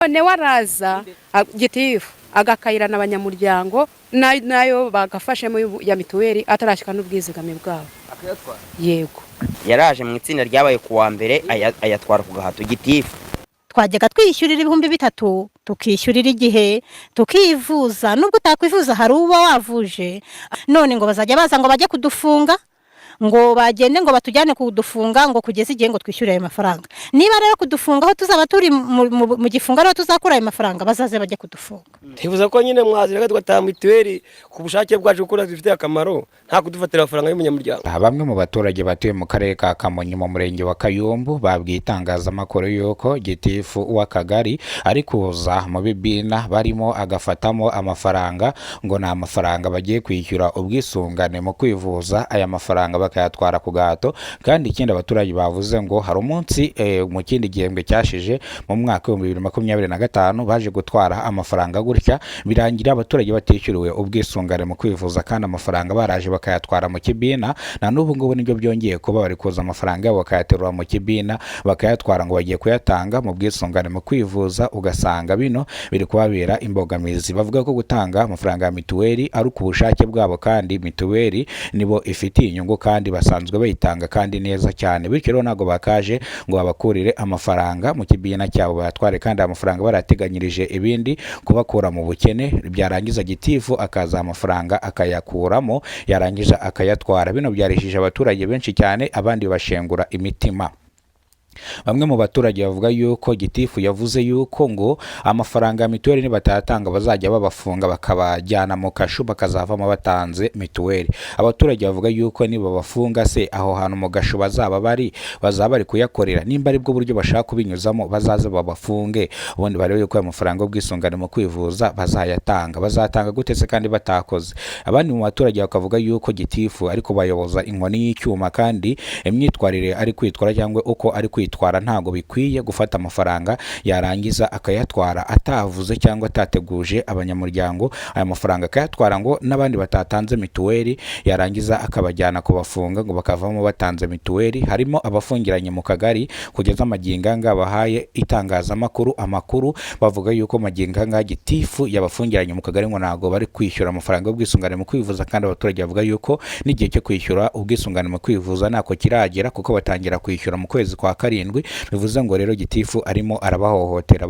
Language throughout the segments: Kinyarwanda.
None waraza gitifu agakayirana abanyamuryango nayo bagafashemo ya mituweli, atarashyika n'ubwizigame bwabo. Yego. Yaraje mu itsinda ryabaye ku wa mbere, ayatwara ku gahato gitifu. Twajyaga twiyishyurira 3000, tukishyurira igihe, tukivuza. Nubwo utakwivuza hari uba wavuje. None ngo bazajya baza ngo bajye kudufunga, ngo bagende ngo batujyane kudufunga, ngo kugeza igihe ngo twishyure ayo mafaranga. Niba rero kudufunga aho tuzaba turi mu gifungo ariho tuzakura ayo mafaranga, bazaze bajye kudufunga. Ntibuza ko nyine mwazireka tugataha mituweli ku bushake bwacu, kuko zifitiye akamaro, nta kudufatira amafaranga y'umunyamuryango. Aha bamwe mu baturage batuye mu karere ka Kamonyi mu murenge wa Kayumbu babwiye itangazamakuru yuko gitifu w'akagari ari kuza mu bibina barimo agafatamo amafaranga, ngo ni amafaranga bagiye kwishyura ubwisungane mu kwivuza, aya mafaranga bakayatwara ku gahato. Kandi ikindi abaturage bavuze ngo hari umunsi mu kindi gihembwe cyashije mu mwaka wa 2025 baje gutwara amafaranga gutya, birangira abaturage batishyuriwe ubwisungane mu kwivuza, kandi amafaranga baraje bakayatwara mu kibina. Na n'ubu ngubu nibyo byongeye kuba, bari kuza amafaranga yabo bakayaterura mu kibina bakayatwara, ngo bagiye kuyatanga mu bwisungane mu kwivuza. Ugasanga bino biri kubabera imbogamizi. Bavuga ko gutanga amafaranga ya mituweli ari ku bushake bwabo, kandi mituweli nibo ifitiye inyungu, kandi basanzwe bayitanga kandi neza cyane. Bityo rero ntabwo bakaje ngo babakurire amafaranga mu kibina cyabo bayatware, kandi aya mafaranga barateganyirije ibindi, kubakura mu bukene. Byarangiza gitifu akaza amafaranga akayakuramo, yarangiza akayatwara. Bino byarishije abaturage benshi cyane, abandi bashengura imitima. Bamwe mu baturage bavuga yuko gitifu yavuze yuko ngo amafaranga ya mituweli nibatayatanga bazajya babafunga, bakabajyana mu kashu, bakazavamo batanze mituweli. Abaturage bavuga yuko nibabafunga se, aho hantu mu gashu bazaba bari, bazaba bari kuyakorera? Nimba ari bwo buryo bashaka kubinyuzamo, bazaze babafunge, ubundi barebe yuko ayo mafaranga y'ubwisungane mu kwivuza bazayatanga. Bazatanga gute se kandi batakoze? Abandi mu baturage bakavuga yuko gitifu ari kubayoboza inkoni y'icyuma, kandi imyitwarire ari kwitwara cyangwa uko ari kwitwara ntabwo bikwiye, gufata amafaranga yarangiza akayatwara atavuze cyangwa atateguje abanyamuryango, aya mafaranga akayatwara ngo n'abandi batatanze mituweli, yarangiza akabajyana kubafunga ngo bakavamo batanze mituweli. Harimo abafungiranye mu kagari kugeza magingo aya ngaya. Bahaye itangazamakuru amakuru bavuga yuko magingo aya ngaya gitifu yabafungiranye mu kagari, ngo ntabwo bari kwishyura amafaranga y'ubwisungane mu kwivuza. Kandi abaturage bavuga yuko n'igihe cyo kwishyura ubwisungane mu kwivuza ntako kiragera, kuko batangira kwishyura mu kwezi kwa karindwi. Bivuze ngo rero gitifu arimo arabahohotera.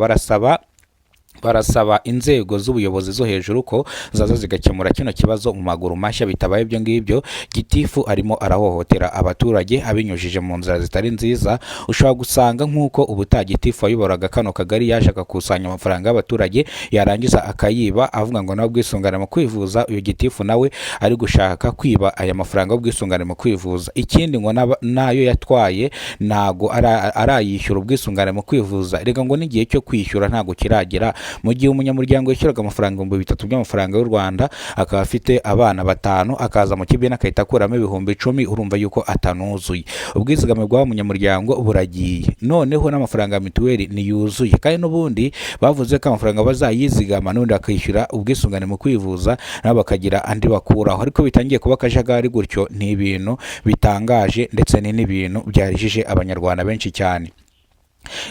Barasaba inzego z'ubuyobozi zo hejuru ko zaza zigakemura kino kibazo mu maguru mashya. Bitabaye ibyo ngibyo, gitifu arimo arahohotera abaturage abinyujije mu nzira zitari nziza. Ushobora gusanga nk'uko ubutaha gitifu wayoboraga kano kagari yaje agakusanya amafaranga y'abaturage, yarangiza akayiba, avuga ngo nawe ubwisungane mu kwivuza, uyu gitifu nawe ari gushaka kwiba aya mafaranga y'ubwisungane mu kwivuza. Ikindi ngo n'ayo yatwaye ntago arayishyura ubwisungane mu kwivuza. Reka ngo n'igihe cyo kwishyura ntago kiragera. Mu gihe umunyamuryango yishyuraga amafaranga 3000 by'amafaranga y'u Rwanda, akaba afite abana batanu, akaza mu kibina agahita akuramo 10,000, urumva yuko atanuzuye, ubwizigame bw'uwo munyamuryango buragiye. Noneho n'amafaranga ya mituweli ntiyuzuye, kandi n'ubundi bavuze ko amafaranga bazayizigama, n'ubundi bakishyura ubwisungane mu kwivuza, nabo bakagira andi bakuraho. Ariko bitangiye kuba akajagari gutyo, ni ibintu bitangaje, ndetse ni n'ibintu byarijije Abanyarwanda benshi cyane.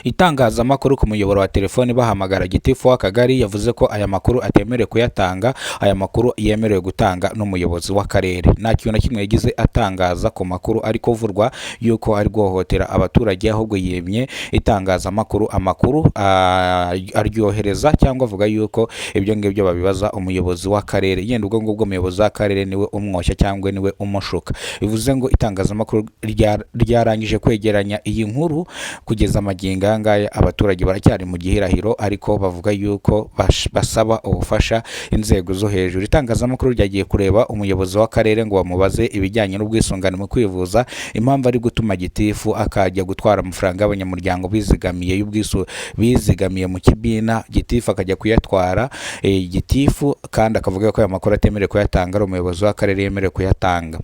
Itangazamakuru ku muyoboro wa telefoni bahamagara gitifu w'akagari, yavuze ko aya makuru atemerewe kuyatanga, aya makuru yemerewe gutanga n'umuyobozi w'akarere. Nta kintu na kimwe yagize atangaza ku makuru ari kuvurwa yuko ari guhohotera abaturage, ahubwo yemye itangazamakuru amakuru aryohereza cyangwa avuga yuko ibyo ngibyo babibaza umuyobozi w'akarere. Yenda ubwo ngubwo umuyobozi w'akarere niwe umwoshya cyangwa niwe umushuka. Bivuze ngo itangazamakuru ryarangije kwegeranya iyi nkuru. Kugeza magingo aya ngaya abaturage baracyari mu gihirahiro, ariko bavuga yuko basaba ubufasha inzego zo hejuru. Itangazamakuru ryagiye kureba umuyobozi w'akarere ngo bamubaze ibijyanye n'ubwisungane mu kwivuza, impamvu ari gutuma gitifu akajya gutwara amafaranga y'abanyamuryango bizigamiye bizigamiye mu kibina, gitifu akajya kuyatwara. Gitifu kandi akavuga ko aya makuru atemerewe kuyatanga, ari umuyobozi w'akarere yemerewe kuyatanga.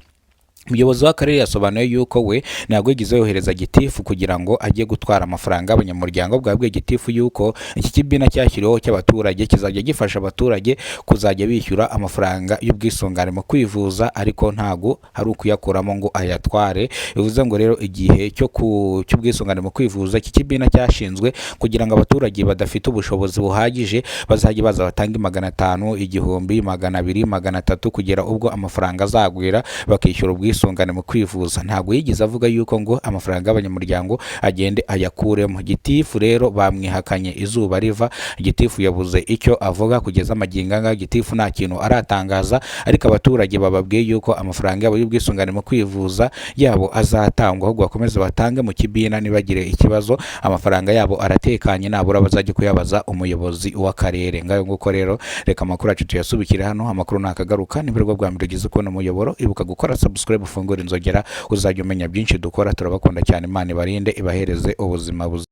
Umuyobozi w'akarere yasobanuye yuko we ntabwo yigeze yohereza gitifu kugira ngo ajye gutwara amafaranga y'abanyamuryango. Bwabwiye gitifu yuko iki kibina cyashyiriweho cy'abaturage kizajya gifasha abaturage kuzajya bishyura amafaranga y'ubwisungane mu kwivuza, ariko ntabwo hari ukuyakuramo ngo ayatware. Bivuze ngo rero igihe cyo cy'ubwisungane mu kwivuza, iki kibina cyashinzwe kugira ngo abaturage badafite ubushobozi buhagije bazajye baza batange 500, 1000, 200, 300, kugera ubwo amafaranga azagwira bakishyura ubwisungane mu kwivuza. Ntabwo yigeze avuga yuko ngo amafaranga y'abanyamuryango agende ayakuremo. Gitifu rero bamwihakanye izuba riva. Gitifu yabuze icyo avuga kugeza amagingo anga. Gitifu nta kintu aratangaza, ariko abaturage bababwiye yuko amafaranga yabo y'ubwisungane mu kwivuza yabo azatangwa, ahubwo bakomeze batange mu kibina ntibagire ikibazo. Amafaranga yabo aratekanye, nabura bazajya kuyabaza umuyobozi w'akarere. Ngayo nguko rero, reka amakuru yacu tuyasubikire hano. Amakuru nakagaruka. Nibwo bwa mbere ugize kubona umuyoboro, ibuka gukora subscribe, ufungure inzogera, uzajya umenya byinshi dukora. Turabakunda cyane, Imana ibarinde, ibahereze ubuzima buzima.